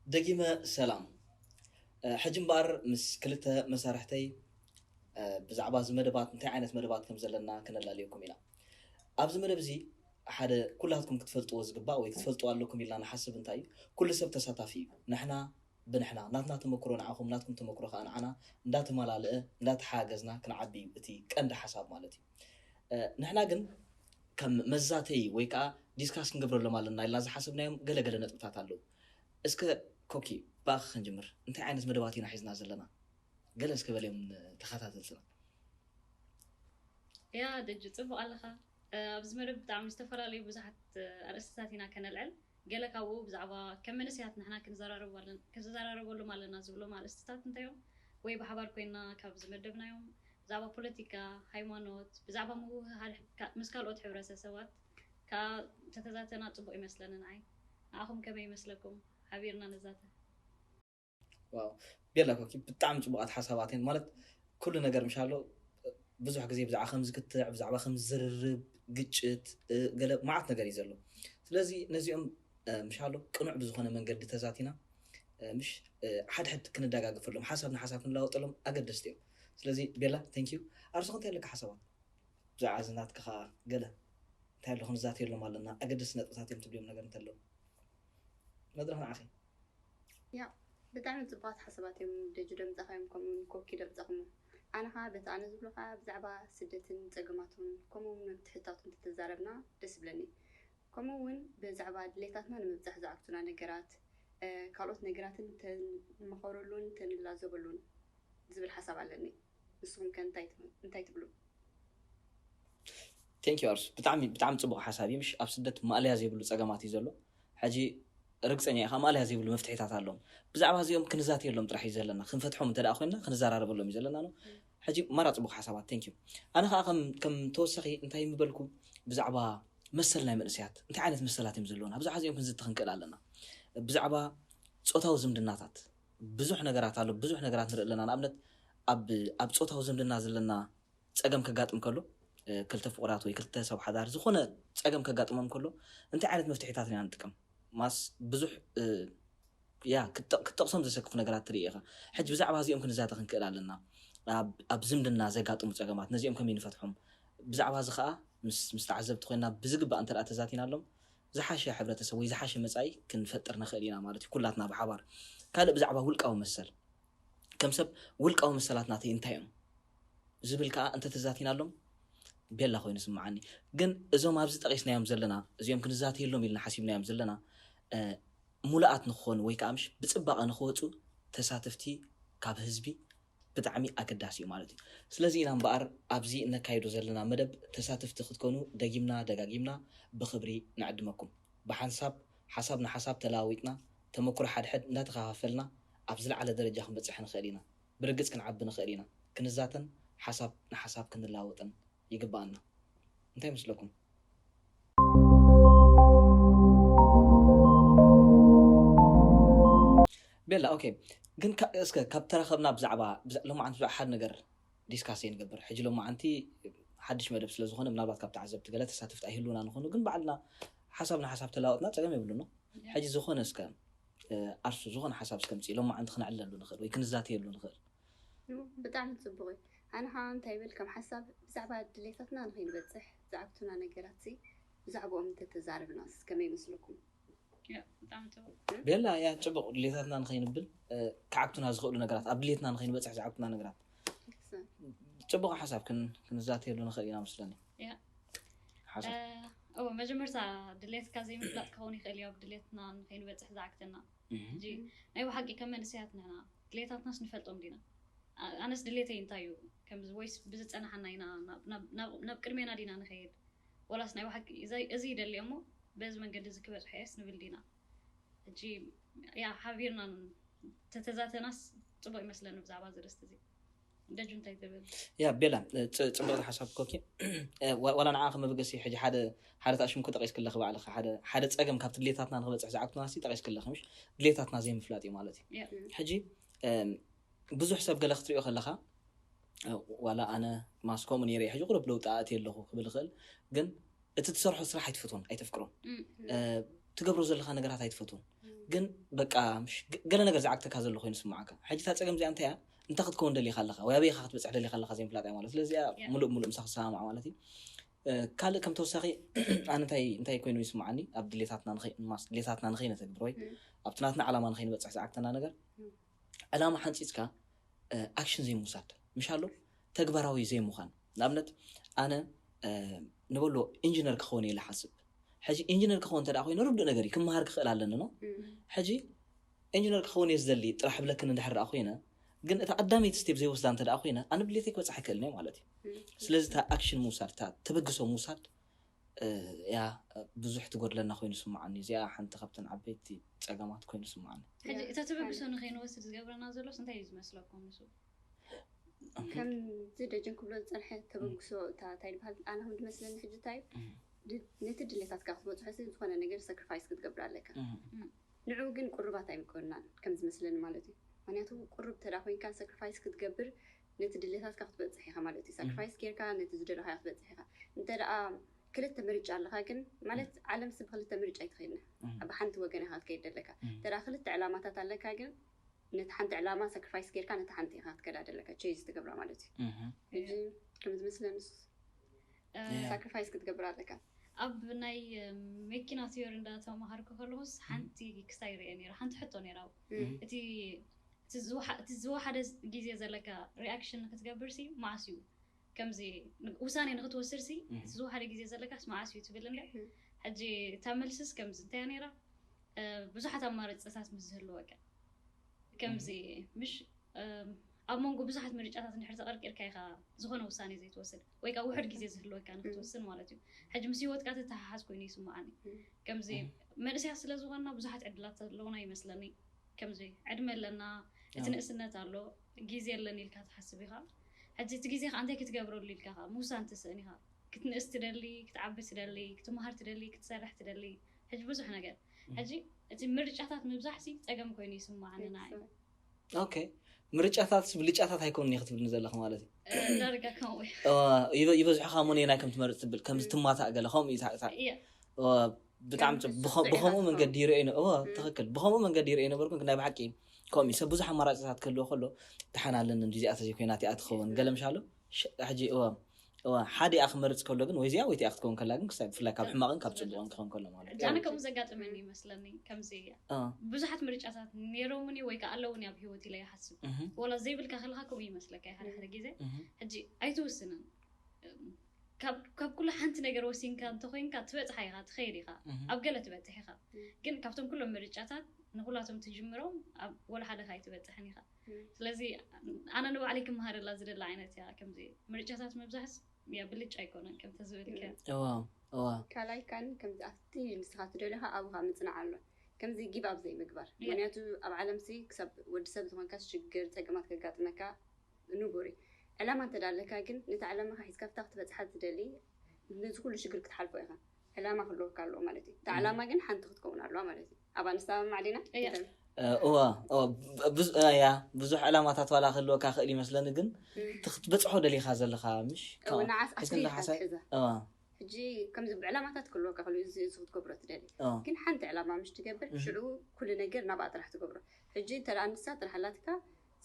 ደጊመ ሰላም። ሕጂ እምበኣር ምስ ክልተ መሳርሕተይ ብዛዕባ እዚ መደባት፣ እንታይ ዓይነት መደባት ከም ዘለና ከነላልየኩም ኢና። ኣብዚ መደብ እዚ ሓደ ኩላትኩም ክትፈልጥዎ ዝግባእ ወይ ክትፈልጥዎ ኣለኩም ኢልና ንሓስብ እንታይ እዩ፣ ኩሉ ሰብ ተሳታፊ እዩ። ንሕና ብንሕና፣ ናትና ተመክሮ ንዓኹም፣ ናትኩም ተመክሮ ከዓ ንዓና እንዳተመላለአ፣ እንዳተሓጋገዝና ክንዓቢ እዩ እቲ ቀንዲ ሓሳብ ማለት እዩ። ንሕና ግን ከም መዛተይ ወይ ከዓ ዲስካስ ክንገብረሎም ኣለና ኢልና ዝሓሰብናዮም ገለገለ ነጥብታት ኣለዉ። እስከ ኮኪ፣ ብኣኺ ክንጅምር። እንታይ ዓይነት መደባት ኢና ሒዝና ዘለና? ገለ እስከ በልዮም ተኸታተልትና። ያ ደጁ፣ ፅቡቅ ኣለኻ። ኣብዚ መደብ ብጣዕሚ ዝተፈላለዩ ብዙሓት ኣርእስትታት ኢና ከነልዕል። ገለ ካብኡ ብዛዕባ ከም መንእሰያት ንሕና ክንዘራረበሎም ኣለና ዝብሎም ኣርእስትታት እንታይ እዮም፣ ወይ ብሓባር ኮይና ካብ ዝመደብናዮም፣ ብዛዕባ ፖለቲካ፣ ሃይማኖት፣ ብዛዕባ ምውህሃድ ምስ ካልኦት ሕብረተሰባት ከዓ ተተዛተና ፅቡቅ ይመስለኒ ንዓይ። ንዓኹም ከመይ ይመስለኩም? ሓቢርና ነዛተ። ዋው፣ ቤላ ኮኪ፣ ብጣዕሚ ፅቡቃት ሓሳባት እየን። ማለት ኩሉ ነገር ምሻሎ ብዙሕ ግዜ ብዛዕባ ከም ዝክትዕ፣ ብዛዕባ ከም ዝርርብ፣ ግጭት፣ ገለ መዓት ነገር እዩ ዘሎ። ስለዚ ነዚኦም ምሻሎ ቅኑዕ ብዝኾነ መንገዲ ተዛቲና፣ ምሽ፣ ሓድሕድ ክንደጋግፈሎም፣ ሓሳብ ንሓሳብ ክንለዋወጠሎም ኣገደስቲ እዮም። ስለዚ ቤላ፣ thank you። ኣርሱ እንታይ ኣለካ ሓሳባት? ብዛዕባ እዚ ናትካ ከዓ ገለ እንታይ ኣሎ ክንዛተየሎም ኣለና፣ ኣገደስቲ ነጥብታት እዮም ትብልዮም ነገር እንተለዉ፣ መድረኽ ንዓኺ። ያ፣ ብጣዕሚ ፅቡቃት ሓሳባት እዮም ደጁ ደምፃኻዮም፣ ከምኡውን ኮኪ ደምፃኹሞ። ኣነ ከዓ በቲ ኣነ ዝብሎ ከዓ ብዛዕባ ስደትን ፀገማቱን ከምኡውን መፍትሕታቱን ተተዛረብና ደስ ይብለኒ። ከምኡ እውን ብዛዕባ ድሌታትና ንምብፃሕ ዝዓግቱና ነገራት፣ ካልኦት ነገራትን ተንመኸረሉን ተንላዘበሉን ዝብል ሓሳብ ኣለኒ። ንስኹም ከ እንታይ ትብሉ? Thank you ኣርሱ፣ ብጣዕሚ ብጣዕሚ ፅቡቅ ሓሳብ እዩ። ምሽ ኣብ ስደት ማእለያ ዘይብሉ ፀገማት እዩ ዘሎ። ሕጂ ርግፀኛ ኢኻ ማእለያ ዘይብሉ መፍትሒታት ኣለዎም። ብዛዕባ እዚኦም ክንዛተየሎም ጥራሕ እዩ ዘለና። ክንፈትሖም እንተ ደኣ ኮይንና ክንዘራረበሎም እዩ ዘለና ነው። ሕጂ ማራ ፅቡቅ ሓሳባት፣ thank you። ኣነ ከዓ ከም ከም ተወሳኺ እንታይ ምበልኩ፣ ብዛዕባ መሰል ናይ መንእሰያት እንታይ ዓይነት መሰላት እዮም ዘለዎም፣ ብዛዕባ እዚኦም ክንዝቲ ክንክእል ኣለና። ብዛዕባ ፆታዊ ዝምድናታት ብዙሕ ነገራት ኣሎ፣ ብዙሕ ነገራት ንርኢ ኣለና። ንኣብነት ኣብ ኣብ ፆታዊ ዝምድና ዘለና ፀገም ከጋጥም ከሎ፣ ክልተ ፍቁራት ወይ ክልተ ሰብ ሓዳር ዝኾነ ፀገም ከጋጥሞም ከሎ እንታይ ዓይነት መፍትሒታት ኢና ንጥቀም? ማስ ብዙሕ ያ ክትጠቕሶም ዘሰክፉ ነገራት ትርኢ ኢኻ። ሕጂ ብዛዕባ እዚኦም ክንዛተ ክንክእል ኣለና። ኣብ ዝምድና ዘጋጥሙ ፀገማት ነዚኦም ከመይ ንፈትሖም? ብዛዕባ እዚ ከዓ ምስ ተዓዘብቲ ኮይና ብዝግባእ እንተ ተዛቲናሎም ዝሓሸ ሕብረተሰብ ወይ ዝሓሸ መፃኢ ክንፈጥር ንኽእል ኢና ማለት እዩ፣ ኩላትና ብሓባር። ካልእ ብዛዕባ ውልቃዊ መሰል፣ ከም ሰብ ውልቃዊ መሰላት ናተይ እንታይ እዮም ዝብል ከዓ እንተተዛቲናሎም ቤላ ኮይኑ ስምዓኒ። ግን እዞም ኣብዚ ጠቂስናዮም ዘለና፣ እዚኦም ክንዛተየሎም ኢልና ሓሲብናዮም ዘለና ሙሉኣት ንክኾኑ ወይ ከዓ ምሽ ብፅባቐ ንክወፁ ተሳተፍቲ ካብ ህዝቢ ብጣዕሚ ኣገዳሲ እዩ ማለት እዩ። ስለዚ ኢና እምበኣር ኣብዚ እነካይዶ ዘለና መደብ ተሳተፍቲ ክትኮኑ ደጊምና ደጋጊምና ብክብሪ ንዕድመኩም። ብሓንሳብ ሓሳብ ንሓሳብ ተለዋዊጥና ተመክሮ ሓድሕድ እንዳተኸፋፈልና ኣብ ዝለዓለ ደረጃ ክንበፅሕ ንኽእል ኢና። ብርግፅ ክንዓቢ ንኽእል ኢና። ክንዛተን ሓሳብ ንሓሳብ ክንለዋወጥን ይግበኣና። እንታይ ይመስለኩም? ቤላ፣ ኦኬ። ግን እስከ ካብ ተረኸብና ብዛዕባ ሎማዓንቲ ብዛዕባ ሓደ ነገር ዲስካስ ንገብር። ሕጂ ሎማዓንቲ ሓድሽ መደብ ስለ ዝኾነ ምናልባት ካብ ተዓዘብቲ ገለ ተሳተፍቲ ኣይህልውና ንኾኑ፣ ግን ባዕልና ሓሳብ ንሓሳብ ተለዋወጥና ፀገም የብሉና። ሕጂ ዝኾነ እስከ ኣርሱ ዝኾነ ሓሳብ እስከ ምፅእ ሎማዓንቲ ክነዕለሉ ንኽእል ወይ ክንዛተየሉ ንኽእል። ብጣዕሚ ፅቡቅ እዩ። ኣነ ከዓ እንታይ ይብል ከም ሓሳብ ብዛዕባ ድሌታትና ንኸይንበፅሕ ዝዓግቱና ነገራት ሲ ብዛዕባኦም እንተተዛረብናስ ከመይ ይመስለኩም? ቤላ ያ ፅቡቅ ድሌታትና ንኸይንብል ክዓግቱና ዝኽእሉ ነገራት ኣብ ድሌትና ንኸይንበፅሕ ዝዓግቱና ነገራት ፅቡቅ ሓሳብ ክንዛተየሉ ንኽእል ኢና መስለኒ። መጀመርታ ድሌትካ ዘይምፍላጥ ክኸውን ይኽእል እዩ ኣብ ድሌትና ንኸይንበፅሕ ዝዓግተና። ናይ ብሓቂ ከም መንእሰያት ንሕና ድሌታትናስ ንፈልጦም ዲና? ኣነስ ድሌተይ እንታይ እዩ? ከምዚ ወይስ ብዝፀናሓና ኢና ናብ ቅድሜና ዲና ንኸይድ? ወላስ ናይ ብሓቂ እዚ ይደሊ እሞ በዚ መንገዲ እዚ ክበፅሖ እየስ ንብል ዲና? ሕጂ ያ ሓቢርና ተተዛተናስ ፅቡቅ ይመስለኒ ብዛዕባ እዚ ርእስቲ እዚ። ደጁ እንታይ ትብል? ያ ቤላ፣ ፅብቅቲ ሓሳብ ኮኪ። ዋላ ንዓ ከመበገሲ ሕጂ ሓደ ሓደ ተኣሽምኩ ጠቂስክለኺ ባዕልኺ ሓደ ፀገም ካብቲ ድሌታትና ንክበፅሕ ዝዓግቱና ሲ ጠቂስክለኺ ምሽ? ድሌታትና ዘይምፍላጥ እዩ ማለት እዩ። ሕጂ ብዙሕ ሰብ ገለ ክትሪኦ ከለካ ዋላ ኣነ ማስ ከምኡ ነይረ ሕጂ ቁሩብ ለውጢ ኣእትየ ኣለኹ ክብል ይኽእል፣ ግን እቲ ትሰርሖ ስራሕ ኣይትፈትዎን ኣይተፍቅሮን፣ ትገብሮ ዘለካ ነገራት ኣይትፈትዎን። ግን በቃ ምሽ- ገ- ገለ ነገር ዝዓግተካ ዘሎ ኮይኑ ስምዓካ። ሕጂ እታ ፀገም እዚኣ እንታይ እያ? እንታይ ክትከውን ደሊኻ ኣለኻ ወይ ኣበይ ኢኻ ክትበፅሕ ደሊኻ ኣለኻ ዘይምፍላጥ እያ ማለት። ስለዚኣ Yeah. ሙሉእ ሙሉእ ምሳኺ ሰማማዕ ማለት እዩ። እ፣ ካልእ ከም ተወሳኺ ኣነ እንታይ እንታይ ኮይኑ ይስምዓኒ ኣብ ድሌታትና ንኸይ- ማስ- ድሌታትና ንኸይነተግብር ወይ Mm. ኣብቲ ናትና ዓላማ ንኸይንበፅሕ ዝዓግተና ነገር Mm. ዕላማ ሓንፂፅካ ኣክሽን ዘይምውሳድ ምሽ ኣሎ ተግባራዊ ዘይምዃን። ንኣብነት ኣነ እ፣ ንበሎ ኢንጂነር ክኸውን ኢለ ሓስብ። ሕጂ ኢንጂነር ክኸውን እንተ ደኣ ኮይኑ ርዱእ ነገር እዩ ክመሃር ክኽእል ኣለኒ ነው። ሕጂ ኢንጂነር ክኸውን እየ ዝደሊ ጥራሕ ብለክን እንድሕር ደኣ ኮይነ ግን እታ ቀዳመይቲ ስቴፕ ዘይወስዳ እንተ ደኣ ኮይነ ኣነ ብድሌተይ ክበፅሕ ኣይክእልን እየ ማለት እዩ። ስለዚ እታ ኣክሽን ምውሳድ እታ ተበግሶ ምውሳድ እ፣ ያ ብዙሕ ትጎድለና ኮይኑ ስምዓኒ። እዚኣ ሓንቲ ካብተን ዓበይቲ ፀገማት ኮይኑ ስምዓኒ። ሕጂ ያ፣ እታ ተበግሶ ሓንቲ። ንኸይንወስድ ዝገብረና ዘሎስ እንታይ እዩ ዝመስለኩም ንሱ? ከምዚ ደጀን ክብሎ ዝፀንሐ ተበግሶ እታ እንታይ ይበሃል ኣነ ከም ዝመስለኒ ሕጂ እንታይ እዩ እም። ድ- ነቲ ድሌታትካ ክትበፅሖ ሲ ዝኾነ ነገር ሳክሪፋይስ ክትገብር ኣለካ። እም። ንዑ ግን ቁሩባት ኣይምኮንናን ከም ዝመስለኒ ማለት እዩ። ምክንያቱ ቁሩብ ተዳ ኮይንካ ሳክሪፋይስ ክትገብር ነቲ ድሌታትካ ክትበፅሕ ኢኻ ማለት እዩ። ሳክሪፋይስ ጌርካ ነቲ ዝደለኻዮ ክትበፅሕ ኢኻ። እንተ ደኣ ክልተ ምርጫ ኣለካ ግን ማለት ዓለም ስ ብክልተ ምርጫ ኣይትኸይድና እም። ኣብ ሓንቲ ወገን ኢኻ ክትከይድ ደለካ። እም። እንተ ደኣ ክልተ ዕላማታት ኣለካ ግን ነቲ ሓንቲ ዕላማ ሳክሪፋይስ ጌርካ ነቲ ሓንቲ ኢኻ ክትከዳ ደለካ ቼዝ ትገብራ ማለት እዩ። እም። ሕጂ ከም ዝመስለኒ ንሱ እ፣ ያ። ሳክሪፋይስ ክትገብር ኣለካ። ኣብ ናይ እ፣ መኪና ቲዮሪ እንዳተማሃርኩ ከለኹስ ሓንቲ ክስታይ ርእየ ነይረ ሓንቲ ሕቶ ነይራ። እም። እቲ እቲ ዝወሓ- እቲ ዝወሓደ ግዜ ዘለካ ሪኣክሽን ክትገብር ሲ መዓስ እዩ ከምዚ ን- ውሳኔ ንክትወስድ ሲ እም። እቲ ዝወሓደ ግዜ ዘለካስ መዓስ እዩ ትብል እንደ እም። ሕጂ እታ መልስስ ከምዚ እንታይ እያ ነይራ እ፣ ብዙሓት ኣማራፅታት ምስ ዝህልወካ ከምዚ ምሽ እ፣ ኣብ መንጎ ብዙሓት ምርጫታት እንድሕር ተቐርቂርካ ኢኻ ዝኾነ ውሳኔ ዘይትወስድ ወይ ከዓ ውሕድ ግዜ ዝህልወካ ንክትወስን ማለት እዩ። ሕጂ ምስ ህይወትካ ተተሓሓዝ ኮይኑ ይስምዓኒ። እም። ከምዚ እም። መንእሰያት ስለ ዝኾንና ብዙሓት ዕድላት ኣለውና ይመስለኒ። ከምዚ ዕድመ ኣለና፣ እቲ ኣዎ። ንእስነት ኣሎ፣ ግዜ ኣለኒ ኢልካ ትሓስብ ኢኻ። ሕጂ እቲ ግዜ ከዓ እንታይ ክትገብረሉ ኢልካ ከዓ ምውሳን ትስእን ኢኻ። ክትንእስ ትደሊ፣ ክትዓቢ ትደሊ፣ ክትመሃር ትደሊ፣ ክትሰርሕ ትደሊ። ሕጂ ብዙሕ ነገር። ሕጂ እቲ ምርጫታት ምብዛሕ ሲ ፀገም ኮይኑ ይስምዓኒ ንዓይ። ኦኬ፣ ምርጫታት ብልጫታት ኣይኮኑን እየ ክትብልኒ ዘለኹ ማለት እዩ። እ፣ ዳርጋ ከምኡ እዩ። እዋ፣ ይበ- ይበዝሑ ካብ መን ናይ ከም ትመርፅ ትብል ከምዚ ትማታእ ገለ ከምኡ እዩ። እታ- እታ- እየ። እዋ፣ ብጣዕሚ ከም ጽ- ብኸ- ብኸምኡ ስዕታት መንገዲ ከምኡ። ይርእየኒ። እዋ፣ እም። ትኽክል። ብኸምኡ መንገዲ ይርእየ ነበርኩ። ግን ናይ ብሓቂ ከምኡ እዩ። ሰብ ብዙሕ ኣማራፅታት ክህልዎ ከሎ ተሓን ኣለኒ እንዲዚኣ ተዘይኮይና እቲኣ ትኸውን ገለ ምሻሎ ሽ- ሕጂ እዋ እዋ ሓደ እያ ክመርፅ ከሎ ግን ወይ እዚኣ ወይ እቲኣ ክትከውን ከላ ግን ክሳብ ብፍላይ ካብ ሕማቕን ካብ ፅቡቕን ክኸውን ከሎ ማለት እዩ። ኣነ ከምኡ ዘጋጥመኒ ይመስለኒ። ከምዚ እያ እዋ፣ ብዙሓት ምርጫታት ነይሮምኒ ወይ ከዓ ኣለውኒ ኣብ ህይወት ኢለ ይሓስብ። እህ፣ ወላ ዘይብልካ ከለካ ከምኡ ይመስለካ እዩ ሓደ ሓደ ግዜ። እህ፣ ሕጂ ኣይትውስንን። እም፣ ካብ ካብ ኩሉ ሓንቲ ነገር ወሲንካ እንተኮይንካ ትበፅሓ ኢኻ ትኸይድ ኢኻ እህ። ኣብ ገለ ትበፅሕ ኢኻ። እም። ግን ካብቶም ኩሎም ምርጫታት ንኩላቶም ትጅምሮም ኣብ ወላ ሓደ ካይትበፅሕን ኢኻ። እም። ስለዚ ኣነ ንባዕለይ ክመሃረላ ዝደሊ ዓይነት እያ። ከምዚ ምርጫታት ምብዛሕስ ያ ብልጫ ኣይኮነን ከምተ ዝብልከ። እዋ እዋ ካልኣይ ካን ከምዚ ኣብቲ ንስኻ ትደልኻ ኣብኻ ምፅናዕ ኣሎ። ከምዚ ጊቭ ኣፕ ዘይምግባር እያ። ምክንያቱ ኣብ ዓለም ሲ ክሳብ ወዲ ሰብ ዝኾንካ ሽግር ፀገማት ከጋጥመካ ንቡር እዩ። ዕላማ እንተ ኣለካ ግን ነቲ ዕላማኻ ሒዝካ ፍታ ክትበፅሓ ትደሊ ነዚ ኩሉ ሽግር ክትሓልፎ ኢኻ። ዕላማ ክህልወካ ኣለዎ ማለት እዩ። እታ ዕላማ ግን ሓንቲ ክትከውን ኣለዋ ማለት እዩ። ኣብኣ ንሰማማዕ ዲና? እያ። እንተ- እዋ እዋ ብ- ብዙ- ያ ብዙሕ ዕላማታት ዋላ ክህልወካ ክእል ይመስለኒ ግን እቲ ክትበፅሖ ደሊኻ ዘለኻ ምሽ እው፣ ንዓስ ኣስሊ ኢልካ ሓሳብ ትሕዛ። እዋ ሕጂ ከምዚ ብዕላማታት ክህልወካ ክእል እዚ እዚ ክትገብሮ ትደሊ እዋ ግን ሓንቲ ዕላማ ምሽ ትገብር እህ። ሽዑ ኩሉ ነገር ናብኣ ጥራሕ ትገብሮ። ሕጂ እንተ ንሳ ጥራሕ ኣላትካ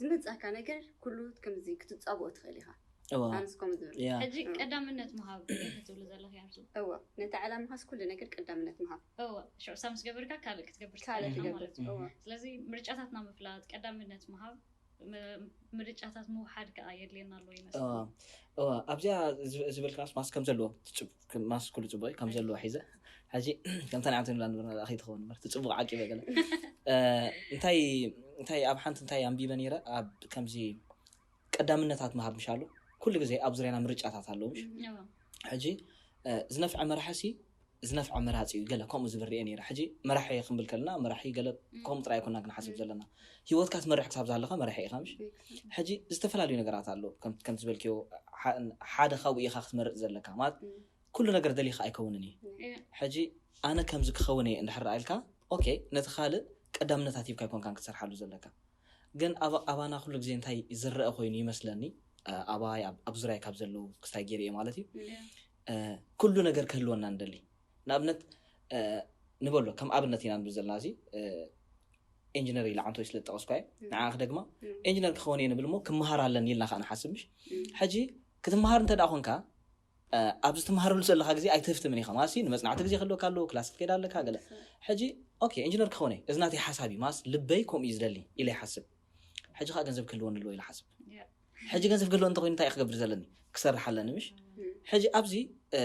ዝመፅኣካ ነገር ኩሉ ከምዚ ክትፃብኦ ትኽእል ኢኻ። እዋ ኣንስ ከምኡ ዝብል ያ ሕጂ ቀዳምነት ምሃብ ክትብሉ ዘለኺ ኣብዚ እወ ነቲ ዕላማኻስ ኩሉ ነገር ቀዳምነት ምሃብ። እወ ሽዑ ሳብ ምስ ገበርካ ካልእ ክትገብር ካልእ ትኽእል ኢኻ ትገብር። ማለት እዩ። እወ ስለዚ ምርጫታትና ምፍላጥ ቀዳምነት ምሃብ ም- ምርጫታት ምውሓድ ከዓ የድልየና ኣሎ እዋ ይመስለኒ። እዋ ኣብዚኣ ዝብ- ዝብልካስ ማስ ከም ዘለዎ ትፅብ- ከም- ማስ ኩሉ ፅቡቅ እዩ ከም ዘለዎ ሒዘ ሕጂ ከምታ ንዓንተ ንብላ ንብርና ከይትኸውን እምበር እቲ ፅቡቅ ዓቂበ ገለ እ፣ እንታይ እንታይ ኣብ ሓንቲ እንታይ ኣንቢበ ነይረ ኣብ ከምዚ ቀዳምነታት ምሃብ ምሻሉ ኩሉ ግዜ ኣብ ዙርያና ምርጫታት ኣለዉ ምሽ እወ። ሕጂ እ፣ ዝነፍዐ መራሒ ሲ ዝነፍዐ መራፂ እዩ ገለ ከምኡ ዝብል ርአ ነይረ ሕጂ መራሒ ክንብል ከለና መራሒ ገለ ከምኡ ጥራይ ኣይኮና ክንሓስብ ዘለና ህይወትካ ትመርሕ ክሳብ ዝሃለካ መራሒ ኢኻ ምሽ ሕጂ ዝተፈላለዩ ነገራት ኣለዉ ከም- ከምቲ ዝበልክዮ ሓ- ሓደ ካብኡ ኢኻ ክትመርፅ ዘለካ ማለት እም። ኩሉ ነገር ደሊኻ ኣይከውንን እዩ እየ። ሕጂ ኣነ ከምዚ ክኸውን እየ እንድሕር ኢልካ ኦኬ ነቲ ካልእ ቀዳምነታት ሂብካ ኣይኮንካን ክትሰርሓሉ ዘለካ ግን ኣብ ኣባና ኩሉ ግዜ እንታይ ዝረአ ኮይኑ ይመስለኒ እ፣ ኣባይ ኣብ ኣብ ዙርያ ካብ ዘለዉ ክስታይ ገይረ እየ ማለት እዩ እም። እየ። እ፣ ኩሉ ነገር ክህልወና ንደሊ ንኣብነት እ፣ ንበሎ ከም ኣብነት ኢና ንብል ዘለና እዚ እ፣ ኢንጂነር ኢለ ዓንቶይ ስለ ዝጠቐስኳ እየ። ንዓ ክደግማ፣ ኢንጂነር ክኸውን እየ ንብል እሞ ክመሃር ኣለኒ ኢልና ከዓ ንሓስብ፣ ምሽ? ሕጂ ክትመሃር እንተ ደኣ ኮንካ፣ እ፣ ኣብዚ ትመሃረሉ ዘለኻ ግዜ ኣይትህፍትምን ኢኻ። ማሲ ንመጽናዕቲ ግዜ ክህልወካ ኣለዎ፣ ክላስ ክትከይድ ኣለካ፣ ገለ። ሕጂ፣ ኦኬ፣ ኢንጂነር ክኸውን እየ፣ እዚ ናተይ ሓሳብ እዩ፣ ማስ ልበይ ከምኡ እዩ ዝደሊ ኢለ ይሓስብ። ሕጂ ከዓ ገንዘብ ክህልወኒ ኣለዎ ኢለ ሓስብ። ሕጂ ገንዘብ ክህልወኒ እንተኮይኑ እንታይ እየ ክገብር ዘለኒ? ክሰርሕ ኣለኒ፣ ምሽ? ሕጂ ኣብዚ፣ እ፣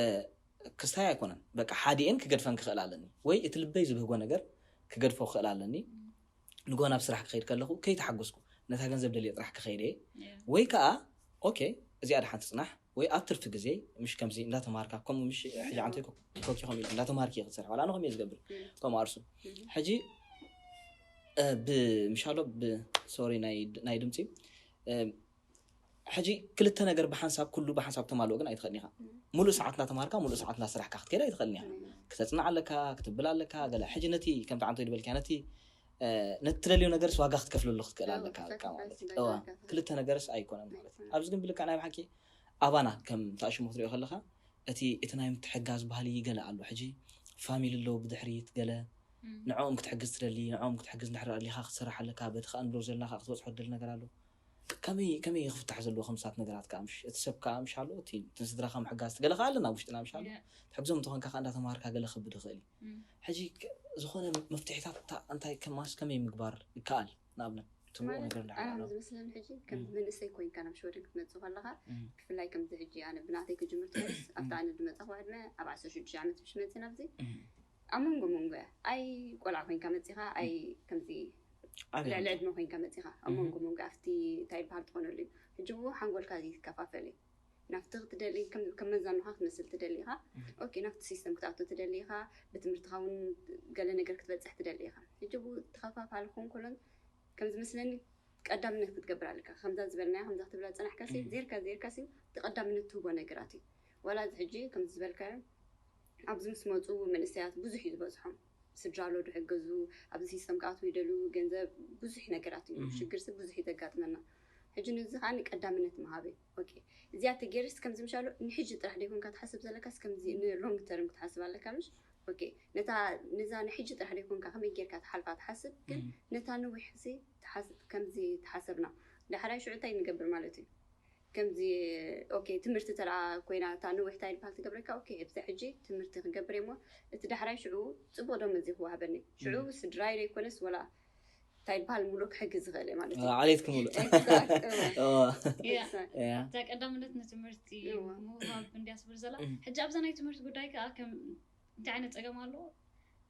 ክስታይ ኣይኮነን፣ በቃ ሓዲኤን ክገድፈን ክኽእል ኣለኒ፣ ወይ እቲ ልበይ ዝብህጎ ነገር ክገድፎ ክኽእል ኣለኒ። ንጎ ናብ ስራሕ ክኸይድ ከለኹ ከይተሓጎስኩ ነታ ገንዘብ ደልየ ጥራሕ ክኸይድ እየ። ወይ ከዓ ኦኬ፣ እዚኣ ደሓን ትጽናሕ፣ ወይ ኣብ ትርፊ ግዜ፣ ምሽ ከምዚ እንዳተማሃርካ፣ ከምኡ ምሽ ሕጂ ዓንቶይ ኮ-፣ ኮኪ ከምኡ ኢልካ እንዳተማሃርኪ እየ ክትሰርሕ፣ ዋላ ኣነ ከምኡ እየ ዝገብር፣ ከምኡ ኣርሱ። ሕጂ፣ እ፣ ብ-፣ ምሽ ኣሎ ብ-፣ ሶሪ፣ ናይ፣ ናይ ድምፂ፣ እ፣ ሕጂ ክልተ ነገር ብሓንሳብ፣ ኩሉ ብሓንሳብ ተማልኦ ግን ኣይትኽእልን ኢኻ። ሙሉእ ሰዓት እንዳተማሃርካ፣ ሙሉእ ሰዓት እንዳስራሕካ ክትከይድ ኣይትኽእልን ኢኻ። ክተጽንዕ ኣለካ፣ ክትብል ኣለካ፣ ገለ። ሕጂ ነቲ ከምቲ ዓንቶይ ዝበልካ ነቲ፣ እ፣ ነቲ ትደልዮ ነገርስ ዋጋ ክትከፍለሉ ክትክእል ኣለካ፣ በቃ ማለት እዩ። እዋ፣ ክልተ ነገርስ ኣይኮነን ማለት እዩ። ኣብዚ ግን ብልክዕ ናይ ብሓቂ ኣባና ከም ተኣሽሙ ክትሪኦ ከለኻ፣ እቲ፣ እቲ ናይ ምትሕጋዝ ባህሊ ገለ ኣሎ። ሕጂ ፋሚሊ ኣለዉ ብድሕሪት ገለ፣ ንዕኦም ክትሕግዝ ትደሊ፣ ንዕኦም ክትሕግዝ እንድሕር ኣሊኻ ክትሰርሕ ኣለካ፣ በቲ ከኣ ንብሎ ዘለና ከኣ ክትበጽሖ ትደሊ ነገር ኣሎ። ከመይ፣ ከመይ ክፍታሕ ዘለዎ ከምሳት ነገራት ከኣ ምሽ፣ እቲ ሰብ ከኣ ምሽ ኣሎ፣ እቲ፣ እቲ ስድራኻ ምሕጋዝ፣ ገለ ከኣ ኣለና ኣብ ውሽጥና ምሽ ኣሎ። ትሕግዞም እንተኾንካ ከኣ እንዳተማሃርካ ገለ ክብድ ይኽእል እዩ። ሕጂ ከ-፣ ዝኾነ መፍትሒታት እንታ-፣ እንታይ ከማስ ከመይ ምግባር ይከኣል? ንኣብነት፣ ትብሎ ነገር እንድሕር ኣሎ። ዝመስለኒ ሕጂ ከም መንእሰይ ኮይንካ ናብ ሽወደን ክትመጽእ ከለኻ፣ ብፍላይ ከምዚ ሕጂ ኣነ ብናተይ ክጅምር ትኾንስ፣ ኣብታ ኣነ ዝመጻኹ ዕድመ ኣብ ዓሰርተ ሽዱሽተ ዓመት ምሽ መጽእ ናብዚ፣ ኣብ መንጎ መንጎ እያ። ኣይ ቆልዓ ኮይንካ መጺኻ፣ ኣይ ከምዚ ዓብዪ ልዕሊ ዕድመ ኮይንካ መጺኻ፣ ኣብ መንጎ መንጎ ኣብቲ እንታይ ይበሃል ትኾነሉ እዩ። ሕጂ ብኡ ሓንጎልካ እዚ ይከፋፈል እዩ። ናብቲ ክትደሊ ከም፣ ከም መዛኑኻ ክትመስል ትደሊ ኢኻ። ኦኬ፣ ናብቲ ሲስተም ክትኣቱ ትደሊ ኢኻ። ብትምህርትኻ እውን ገለ ነገር ክትበጽሕ ትደሊ ኢኻ። ሕጂ ብኡ ተኸፋፋሊ ክኸውን ከሎ ከም ዝመስለኒ ቀዳምነት ክትገብር ኣለካ። ከምዛ ዝበልናያ፣ ከምዛ ክትብላ ዝጸናሕካ ሲ፣ ዜርካ፣ ዜርካ ሲ፣ እቲ ቀዳምነት ትህቦ ነገራት እዩ። ዋላ እዚ ሕጂ ከምዚ ዝበልካዮ ኣብዚ ምስ መጹ መንእሰያት ብዙሕ እዩ ዝበዝሖም። ስድራ ኣሎ ድሕገዙ፣ ኣብዚ ሲስተም ክኣትዉ ይደልዩ፣ ገንዘብ፣ ብዙሕ ነገራት እዩ። ሽግር ሲ ብዙሕ እዩ ዘጋጥመና። ሕጂ ነዚ ከኣ ቀዳምነት ምሃብ እዩ። ኦኬ፣ እዚኣ ተገይርስ ከምዚ ምሻሎ ንሕጂ ጥራሕ ደይኮንካ ትሓስብ ዘለካስ ከምዚ ንሎንግ ተርም ክትሓስብ ኣለካ ምሽ? ኦኬ፣ ነታ፣ ነዛ ንሕጂ ጥራሕ ደይኮንካ ከመይ ጌርካ ትሓልፋ ትሓስብ፣ ግን ነታ ነዊሕ ሲ ትሓስ-፣ ከምዚ ተሓሰብና፣ ዳሕራይ ሽዑ እንታይ ንገብር ማለት እዩ? ከምዚ፣ ኦኬ፣ ትምህርቲ ተራ ኮይና እታ ነዊሕ እንታይ ዝበሃል ትገብረካ? ኦኬ፣ እብዛ ሕጂ ትምህርቲ ክገብር እየ እሞ፣ እቲ ዳሕራይ ሽዑ ጽቡቕ ደሞዝ እዩ ክወሃበኒ። ሽዑ ስድራይ ደይኮነስ ወላ እንታይ ዝበሃል ሙሉእ ክሕግዝ ዝኽእል እየ ማለት እዩ። ዓሌት ክሙሉእ። ኤግዛክት፣ እወ። እወ። ያ። ኤግዛክት። ያ። እታ ቀዳምነት ንትምህርቲ እወ። ምውሃብ እንድያ ትብል ዘላ። እም። ሕጂ ኣብዛ ናይ ትምህርቲ ጉዳይ ከኣ ከም እንታይ ዓይነት ጸገም ኣሎ?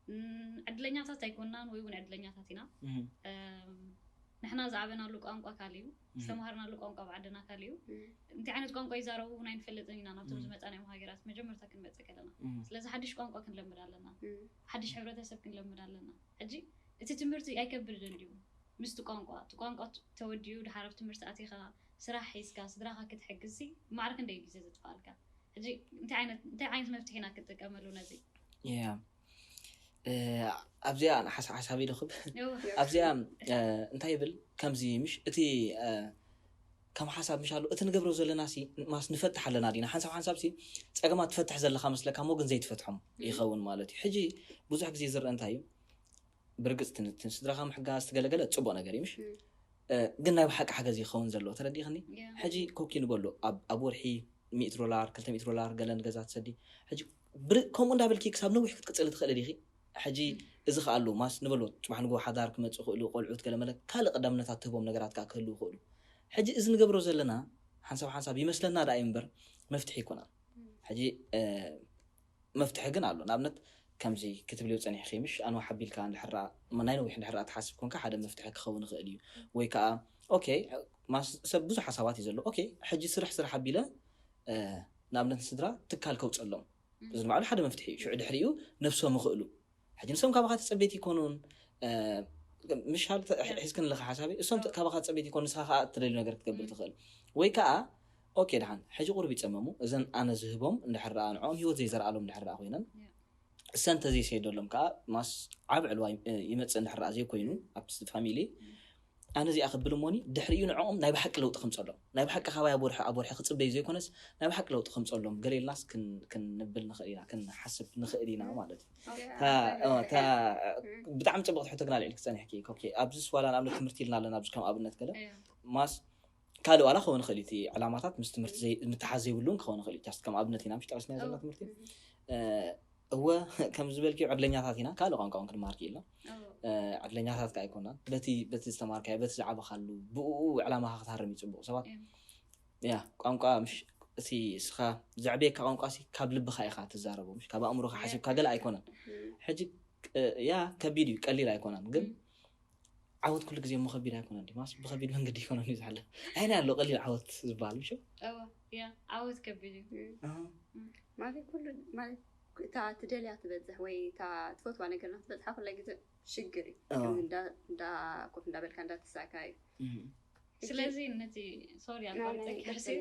እም፣ ዕድለኛታት ኣይኮናን ወይ እውን ዕድለኛታት ኢና። እም። እም፣ ንሕና ዝዓበናሉ ቋንቋ ካልእ እዩ፣ እም። ዝተምሃርናሉ ቋንቋ ኣብ ዓድና ካልእ እዩ። እም። እንታይ ዓይነት ቋንቋ ይዛረቡ እውን ኣይንፈልጥን ኢና ናብቶም እም። ዝመጻናዮም ሃገራት መጀመርታ ክንመጽእ ከለና። እም። ስለዚ ሓድሽ ቋንቋ ክንለምድ ኣለና። እም። ሓድሽ ሕብረተሰብ ክንለምድ ኣለና። ሕጂ እቲ ትምህርቲ ኣይከብድን ድዩ? ምስቲ ቋንቋ፣ እቲ ቋንቋ ት-፣ ተወዲኡ ድሓር ኣብ ትምህርቲ ኣቲኻ፣ ስራሕ ሒዝካ፣ ስድራኻ ክትሕግዝሲ ማዕረ ክንደይ ግዜ ዘጥፍኣልካ? ሕጂ እንታይ ዓይነት፣ እንታይ ዓይነት መፍትሒ ኢና ክንጥቀመሉ ነዚ? ያ። እ፣ ኣብዚኣ ሓሳ-፣ ሓሳበይ ደኽብ። እወ። ኣብዚኣ፣ እ፣ እንታይ ይብል? ከምዚ ምሽ፣ እቲ፣ እ፣ ከም ሓሳብ ምሽ ኣሎ፣ እቲ ንገብሮ ዘለና ሲ፣ ማስ ንፈትሕ ኣለና ዲና? ሓንሳብ ሓንሳብ ሲ፣ ጸገማት ትፈትሕ ዘለኻ መስለካ እሞ ግን ዘይትፈትሖም እም። ይኸውን ማለት እዩ። ሕጂ ብዙሕ ግዜ ዝረአ እንታይ እዩ? ብርግጽ ትን-፣ ትን-፣ ስድራኻ ምሕጋዝ ትገለገለ ጽቡቕ ነገር እዩ፣ ምሽ? እም። እ፣ ግን ናይ ብሓቂ ሓገዝ ይኸውን ዘለዎ፣ ተረዲእኽኒ? ያ። ሕጂ ኮኪ ንበሎ፣ ኣብ፣ ኣብ ወርሒ ሚእቲ ዶላር፣ ክልተ ሚእቲ ዶላር ገለ ንገዛ ትሰዲ። ሕጂ ብር-፣ ከምኡ እንዳበልኪ ክሳብ ነዊሕ ክትቅጽሊ ትኽእሊ ዲኺ? ሕጂ እም። እዚ ከኣ ኣሎ፣ ማስ ንበሎ፣ ጽባሕ ንግሆ ሓዳር ክመጽእ ይኽእሉ፣ ቆልዑት ገለ መለ፣ ካልእ ቀዳምነታት ትህቦም ነገራት ከኣ ክህልዉ ይኽእሉ። ሕጂ እዚ ንገብሮ ዘለና ሓንሳብ ሓንሳብ ይመስለና ደኣ እዩ እምበር መፍትሒ ኣይኮነን። እም። ሕጂ፣ እ፣ መፍትሒ ግን ኣሎ። ንኣብነት ከምዚ ክትብልዮ ጸኒሕኺ፣ ምሽ ኣንዋሕ ኣቢልካ እንድሕር ደኣ፣ ም-፣ ናይ ነዊሕ እንድሕር ደኣ ትሓስብ ኮንካ ሓደ መፍትሒ ክኸውን ይኽእል እዩ። ወይ ከኣ፣ ኦኬ፣ ማስ-፣ ሰብ ብዙሕ ሓሳባት እዩ ዘሎ። ኦኬ፣ ሕጂ ስራሕ፣ ስራሕ ኣቢለ፣ እ፣ ንኣብነት ንስድራ ትካል ከውጸሎም። እም። እዚ ንባዕሉ ሓደ መፍትሒ እዩ። ሽዑ ድሕሪኡ ነብሶም ይኽእሉ። ሕጂ ንሶም ካባኻ ተጸበይቲ ይኮኑን፣ እ፣ ምሻል ተ-፣ ያ። ሒዝክን ኣለኻ ሓሳበይ፣ እሶም ተ-፣ ያ። ካባኻ ተጸበይቲ ይኮኑ፣ ንስኻ ከኣ እትደልዩ ነገር ክትገብር እም። ትኽእል። ወይ ከኣ፣ ኦኬ፣ ደሓን፣ ሕጂ ቁሩብ ይጸመሙ፣ እዘን ኣነ ዝህቦም እንድሕር ደኣ ንዕኦም ህይወት ዘይዘርኣሎም እንድሕር ደኣ ኮይነን፣ ያ። እሰን ተዘይሰይደሎም ከኣ፣ ማስ ዓቢ ዕልዋ ይ-፣ ይመጽእ እንድሕር ደኣ ዘይኮይኑ፣ ኣብቲ ፋሚሊ፣ እም። ኣነ እዚኣ ክብል እሞኒ ድሕሪኡ ንዕኦም ናይ ብሓቂ ለውጢ ከምፀሎም ናይ ብሓቂ ካባይ ኣብ ወርሒ ኣብ ወርሒ ክፅበዩ ዘይኮነስ ናይ ብሓቂ ለውጢ ከምፀሎም ገለ ኢልናስ ክን- ክንብል ንኽእል ኢና ክንሓስብ ንኽእል ኢና ማለት እዩ። እታ- እታ- ብጣዕሚ ፅቡቅ ትሕቶ ግን ኣልዒልኪ ፀኒሕኪ ኮኪ ኣብዚ ስዋላ ንኣብነት ትምህርቲ ኢልና ኣለና ኣብዚ ከም ኣብነት ገለ ማስ ካልእ ዋላ ክኸውን ይኽእል እዩ እቲ ዕላማታት ምስ ትምህርቲ ምትሓዝ ዘይብሉ እውን ክኸውን ይኽእል እዩ ጃስት ከም ኣብነት ኢና ምሽ ጠቀስና ዘለና ትምህርቲ እወ ከም ዝበልኪ ዕድለኛታት ኢና ካልእ ቋንቋ እውን ክንመሃር ክኢልና ዕድለኛታት ከ ኣይኮናን በቲ በቲ ዝተማርካዮ በቲ ዝዓበኻሉ ብኡ ዕላማኻ ክትሃርም እዩ ፅቡቅ ሰባት ያ ቋንቋ ምሽ እቲ እስኻ ዘዕብየካ ቋንቋ ሲ ካብ ልብኻ ኢኻ ትዛረቦ ምሽ ካብ ኣእምሮኻ ሓሲብካ ገለ ኣይኮነን ሕጂ ያ ከቢድ እዩ ቀሊል ኣይኮነን ግን ዓወት ኩሉ ግዜ እሞ ከቢድ ኣይኮነን ድዩ ማስ ብከቢድ መንገዲ ይኮነን እዩ ዝሓለፍ ኣይና ኣሎ ቀሊል ዓወት ዝበሃል ምሽ ዓወት ከቢድ እዩ ማለት ኩሉ ማለት እታ ትደልያ ትበዝሕ ወይ እታ ትፈትዋ ነገር ናትበዝሓ ኩላ ግዜ ሽግር እዩ እንዳ ኮፍ እንዳበልካ እንዳተሳእካ እዩ ስለዚ ነቲ ሶሪ ኣቋርፀኪ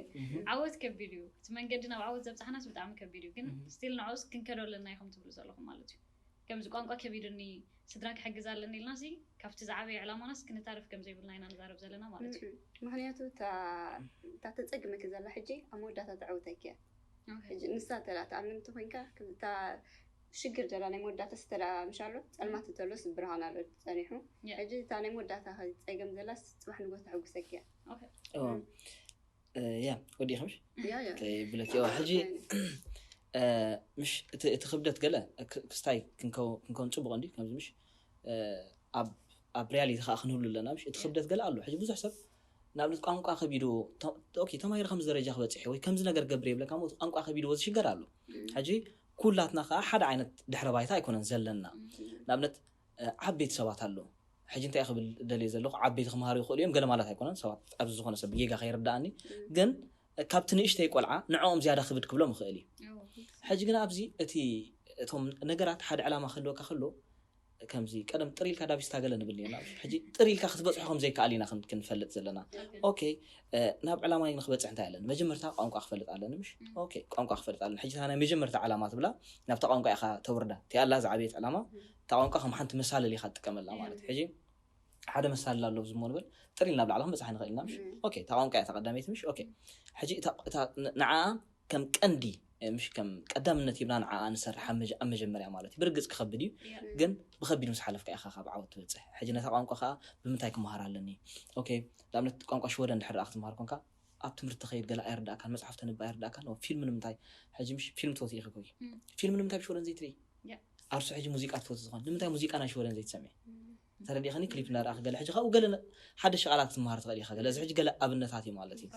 ዓወት ከቢድ እዩ እቲ መንገዲ ናብ ዓወት ዘብፅሓናስ ብጣዕሚ ከቢድ እዩ ግን ስቲል ንዕኡስ ክንከዶ ኣለና ኢኹም ትብሉ ዘለኹም ማለት እዩ ከምዚ ቋንቋ ከቢዱኒ ስድራ ክሕግዝ ኣለኒ ኢልና ሲ ካብቲ ዝዓበየ ዕላማናስ ክንታረፍ ከም ዘይብልና ኢና ንዛረብ ዘለና ማለት እዩ ምክንያቱ እታ ተፀግመኪ ዘላ ሕጂ ኣብ መወዳእታ ተዕውተኪ እያ ሕጂ ንሳ ተላ ተኣምን እንተኮይንካ እታ ሽግር ዘላ ናይ መወዳእታ ስተላ ምሻሎ ፀልማት እንተሎስ ብርሃን ኣሎ ፀኒሑ ሕጂ እታ ናይ መወዳእታ ፀገም ዘላ ፅባሕ ንጎ ተሐጉሰኪ እያ ያ ወዲእኺ ምሽ ከይብለኪ ሕጂ ምሽ እቲ ክብደት ገለ ክስታይ ክንከውን ፅቡቅ እንዲ ከምዚ ምሽ ኣብ ሪያሊቲ ከዓ ክንህሉ ኣለና ምሽ እቲ ክብደት ገለ ኣሎ ሕጂ ብዙሕ ሰብ ንኣብነት ቋንቋ ከቢዱ ተማሂሩ ከምዚ ደረጃ ክበፅሕ ወይ ከምዚ ነገር ገብር የብለካ ሞ ቋንቋ ከቢድዎ ዝሽገር ኣሎ ሕጂ ኩላትና ከዓ ሓደ ዓይነት ድሕረ ባይታ ኣይኮነን ዘለና ንኣብነት ዓበይቲ ሰባት ኣለዉ ሕጂ እንታይ ክብል ደልየ ዘለኹ ዓበይቲ ክምሃሩ ይኽእሉ እዮም ገለ ማለት ኣይኮነን ሰባት ኣብዚ ዝኾነ ሰብ ጌጋ ከይርዳእኒ ግን ካብቲ ንእሽተይ ቆልዓ ንዕኦም ዝያዳ ክብድ ክብሎም ይኽእል እዩ ሕጂ ግን ኣብዚ እቲ እቶም ነገራት ሓደ ዕላማ ክህልወካ ከሎ ከምዚ ቀደም ጥር ኢልካ ዳቢስታ ገለ ንብል ነና ሕጂ ጥር ኢልካ ክትበፅሖ ከም ዘይከኣል ኢና ክንፈልጥ ዘለና ኦኬ ናብ ዕላማ ንክበፅሕ እንታይ ኣለኒ መጀመርታ ቋንቋ ክፈልጥ ኣለኒ ምሽ ኦኬ ቋንቋ ክፈልጥ ኣለኒ ሕጂ ናይ መጀመርታ ዕላማ ትብላ ናብታ ቋንቋ ኢኻ ተውርዳ እቲኣላ ዝዓበየት ዕላማ እታ ቋንቋ ከም ሓንቲ መሳለል ኢኻ ትጥቀመላ ማለት ሕጂ ሓደ መሳለል ኣሎ ዝሞ ንብል ጥር ኢልና ብላዕሊ ክንበፅሓ ንኽእል ኢና ምሽ ኦኬ እታ ቋንቋ እያ ተቀዳመይቲ ምሽ ኦኬ ሕጂ ንዓ ከም ቀንዲ ምሽ ከም ቀዳምነት ሂብና ንዓኣ ንሰርሕ ኣብ መጀመርያ ማለት እዩ ብርግፅ ክኸብድ እዩ ግን ብኸቢድ ምስ ሓለፍካ ኢኻ ካብ ዓወት ትበፅሕ ሕጂ ነታ ቋንቋ ከዓ ብምንታይ ክመሃር ኣለኒ ኦኬ ንኣብነት ቋንቋ ሽወደን ድሕር ክትመሃር ኮንካ ኣብ ትምህርቲ ከይድ ገለ ኣይርዳእካን መፅሓፍ ተንባ ኣይርዳእካን ፊልም ንምንታይ ሕጂ ምሽ ፊልም ትፈትዩ ኢኺ ኮይ ፊልም ንምንታይ ብሽወደን ዘይትርኢ ኣርሱ ሕጂ ሙዚቃ ትፈትዩ ዝኾን ንምንታይ ሙዚቃ ናይ ሽወደን ዘይትሰምዒ ተረዲእኸኒ ክሊፕ እንዳረኣኺ ገለ ሕጂ ካብኡ ገለ ሓደ ሸቃላት ክትመሃር ትኽእል ኢኻ ገለ እዚ ሕጂ ገለ ኣብነታት እዩ ማለት እዩ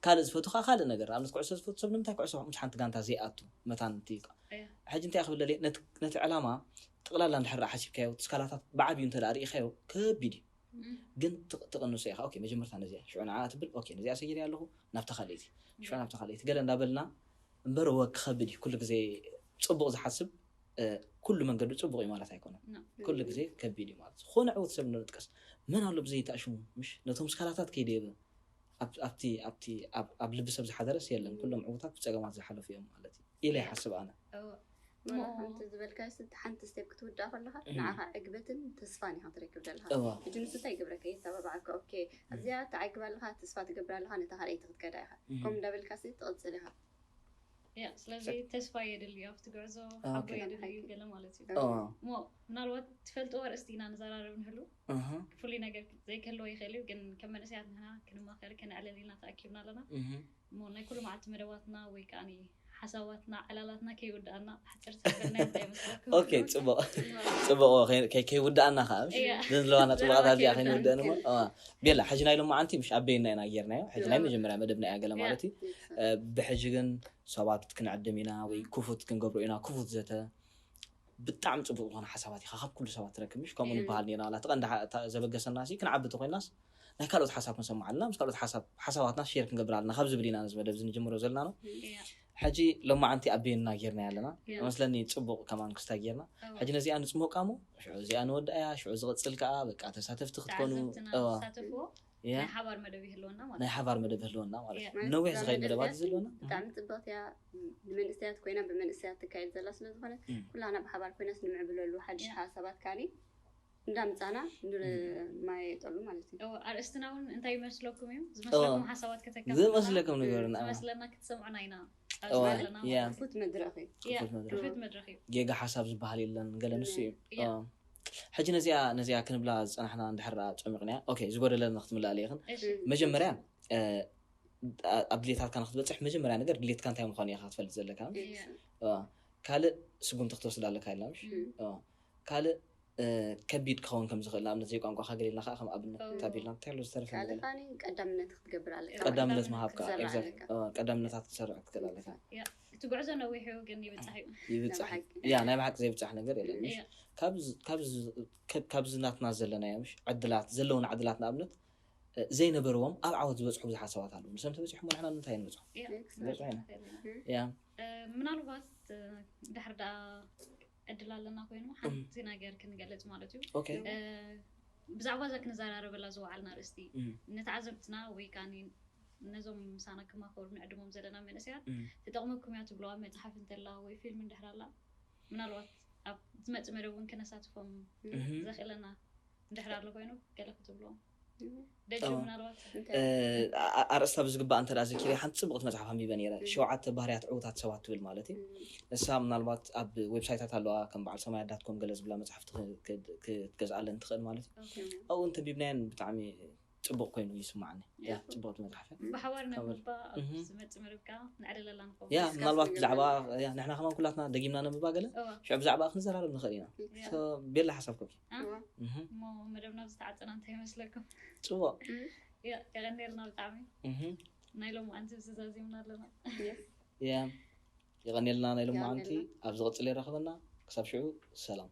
ካልእ ዝፈቱ ከዓ ካልእ ነገር ኣብነት ኩዕሶ ዝፈቱ ሰብ ንምንታይ ኩዕሶ ምስ ሓንቲ ጋንታ ዘይኣቱ መታን ትይቃ ሕጂ እንታይ ክብል ደልየ ነቲ ዕላማ ጥቕላላ እንድሕር ሓሲብካዮ ስካላታት ብዓብዩ እንተ ርኢኻዮ ከቢድ እዩ ግን ትቕንሶ ኢኻ ኦኬ መጀመርታ ነዚኣ ሽዑ ንዓ ትብል ኦኬ ነዚኣ ሰጊረ ኣለኹ ናብታ ካልእቲ ሽዑ ናብታ ካልእቲ ገለ እንዳበልና እምበር ወ ክኸብድ እዩ ኩሉ ግዜ ፅቡቕ ዝሓስብ ኩሉ መንገዱ ፅቡቕ እዩ ማለት ኣይኮነን ኩሉ ግዜ ከቢድ እዩ ማለት ዝኾነ ዕውት ሰብ ንጥቀስ መን ኣሎ ብዘይ ተኣሽሙ ምሽ ነቶም ስካላታት ከይደየበ ኣብቲ ኣብቲ ኣብ ልቢ ሰብ ዝሓደረስ የለን ኩሎም ዕውታት ብፀገማት ዝሓለፉ እዮም ማለት እዩ ኢለ ይሓስብ ኣነ ከምቲ ዝበልካዮ ስቲ ሓንቲ ስቴፕ ክትውዳእ ከለካ ንዓኻ ዕግበትን ተስፋን ኢኻ ትረክብ ዘለካ ሕጂ ንሱ እንታይ ይገብረካ የተባባዓካ ኦኬ ኣብዚኣ ተዓግብ ኣለካ ተስፋ ትገብር ኣለካ ነታ ካልኣይቲ ክትከዳ ኢኻ ከምኡ እንዳበልካ ትቕፅል ኢኻ ያ ስለዚ ተስፋ የድልዩ ኣብቲ ጉዕዞ ሓቦ የድልዩ ገለ ማለት እዩ እሞ ምናልባት ትፈልጥዎ ኣርእስቲ ኢና ንዘራረብ ንህሉ ፍሉይ ነገር ዘይክህልዎ ይኽእል እዩ ግን ከም መንእሰያት ንህና ክንማኸር ከነዕለል ኢና ተኣኪብና ኣለና እሞ ናይ ኩሉ መዓልቲ መደባትና ወይ ከዓ ሓሳባትና ዕላላትና ከይወዳእና ሓፅር ዝበልና እንታይ መስለኩም ኦኬ ፅቡቅ ፅቡቅ ከይውዳእና ከዓ ዘለዋና ፅቡቃት ኣብዚኣ ከይንውደእን እሞ ቤላ ሕጂ ናይ ሎማዓንቲ ምሽ ኣበየና ኢና ጌርናዮ ሕጂ ናይ መጀመርያ መደብና እያ ገለ ማለት እዩ ብሕጂ ግን ሰባት ክንዕድም ኢና ወይ ክፉት ክንገብሮ ኢና ክፉት ዘተ ብጣዕሚ ፅቡቅ ዝኾነ ሓሳባት ኢኻ ካብ ኩሉ ሰባት ትረክብ ምሽ ከምኡ ንበሃል ኔርና ዋላ ተቐንዳ ዘበገሰና ሲ ክንዓቢ ተኮይናስ ናይ ካልኦት ሓሳብ ክንሰማዕ ኣለና ምስ ካልኦት ሓሳብ ሓሳባትና ሼር ክንገብር ኣለና ካብ ዝብል ኢና ነዚ መደብ ዝንጅምሮ ዘለና ነው ሕጂ ሎማዓንቲ ኣበየና ጌርና ኣለና መስለኒ ፅቡቅ ከማን ክስታይ ጌርና ሕጂ ነዚኣ ንፅሞቃ ሞ ሽዑ እዚኣ ንወድኣያ ሽዑ ዝቕፅል ከዓ በቃ ተሳተፍቲ ክትኮኑ ናይ ሓባር መደብ ይህልወና ማለት ናይ ሓባር መደብ ህልወና ማለት እዩ ነዊሕ ዝኸይድ መደባት እዩ ዘለወና ብጣዕሚ ፅብቅቲ እያ ንመንእሰያት ኮይና ብመንእሰያት ትካየድ ዘላ ስለዝኾነ ኩላና ብሓባር ኮይናስ ንምዕብለሉ ሓድሽ ሓሳባት ካኒ እንዳምጻና ማየጠሉ ማለት እዩ። ኣርእስትና እውን እንታይ ይመስለኩም እዩ? ዝመስለኩም ሓሳባት ከተካ ዝመስለኩም ነገርና ዝመስለና ክትሰምዑና ኢና። ያ ክፉት መድረኽ እዩ። ክፉት መድረኽ እዩ። ጌጋ ሓሳብ ዝበሃል የለን ገለ ንሱ እዩ። ሕጂ ነዚኣ ነዚኣ ክንብላ ዝፀናሕና እንድሕር ጨሚቕና ኦኬ ዝጎደለና ክትምላእ ኢኽን። መጀመርያ ኣብ ድሌታትካ ንክትበፅሕ መጀመርያ ነገር ድሌትካ እንታይ ምኳኑ ኢኻ ክትፈልጥ ዘለካ። ካልእ ስጉምቲ ክትወስድ ኣለካ ኢልና ምሽ ካልእ ከቢድ ክኸውን ከም ዝኽእል ንኣብነት ዘይቋንቋ ካገሌልና ከዓ ከም ኣብነት ታቢልና እንታይ ኣሎ ዝተረፈ ካልእ ከዓኒ ቀዳምነት ክትገብር ኣለካ ቀዳምነት ምሃብ ክትሰርዕ ኣለካ። ቀዳምነታት ክትሰርዕ ክትክእል ኣለካ። እቲ ጉዕዞ ነዊሑ ግን ይብፃሕ እዩ። ይብፃሕ ያ ናይ ብሓቂ ዘይብፃሕ ነገር የለን። ምሽ ካብዚ ናትና ዘለናዮ ምሽ ዕድላት ዘለውና ዕድላት ንኣብነት ዘይነበርዎም ኣብ ዓወት ዝበፅሑ ብዙሓት ሰባት ኣለዉ። ንሶም ተበፂሖም ንሕና ንምንታይ ንበፅሖ? ያ ምናልባት ድሕር ደኣ ዕድል ኣለና ኮይኑ ሓንቲ ነገር ክንገልፅ ማለት እዩ። ብዛዕባ እዛ ክንዘራረበላ ዝወዓልና ርእስቲ ንተዓዘብትና ወይ ከዓ ነዞም ምሳና ክማኸሩ ንዕድሞም ዘለና መንእሰያት ትጠቕመኩም እያ ትብለዋ መፅሓፍ እንተላ ወይ ፊልም እንድሕር ኣላ ምናልባት ኣብ ዝመፅእ መደብ እውን ክነሳትፎም ዘኽእለና እንድሕር ኣሎ ኮይኑ ገለ ክትብልዎም ደጅ ምናልባት ኣርእስታ ብዝግባእ እንተ ዘኪረ ሓንቲ ፅቡቕቲ መፅሓፍ ኣንቢበ ነይረ። ሸውዓተ ባህርያት ዕውታት ሰባት ትብል ማለት እዩ። እሳ ምናልባት ኣብ ዌብሳይታት ኣለዋ ከም በዓል ሰማይ ኣዳትኮም ገለ ዝብላ መፅሓፍቲ ክትገዝኣለን ትኽእል ማለት እዩ። ኣብኡ እንተንቢብናየን ብጣዕሚ ፅቡቕ ኮይኑ ይስማዓኒ። ያ ፅቡቕቲ መፅሓፍ እያ። ብሓባር ነንባ ኣብ ዝመፅእ መደብ ከዓ ንዕደለላ ንኸውን። ያ ምናልባት ብዛዕባ ያ ንሕና ከማን ኩላትና ደጊምና ነንብባ ገለ እዋ። ሽዑ ብዛዕባ ክንዘራረብ ንኽእል ኢና። እያ። So፣ ቤላ ሓሳብ ኮኪ። አ? እዋ። እህ፣ እሞ መደብና ዝተዓፀና እንታይ ይመስለኩም? ፅቡቕ። ያ የቐኔልና ብጣዕሚ። እህ፣ ናይ ሎማዓንቲ ብዝዛዚምና ኣለና። ያ የቐኔልና ናይ ሎማዓንቲ። ኣብ ዝቕፅል የራኽበና። ክሳብ ሽዑ ሰላም።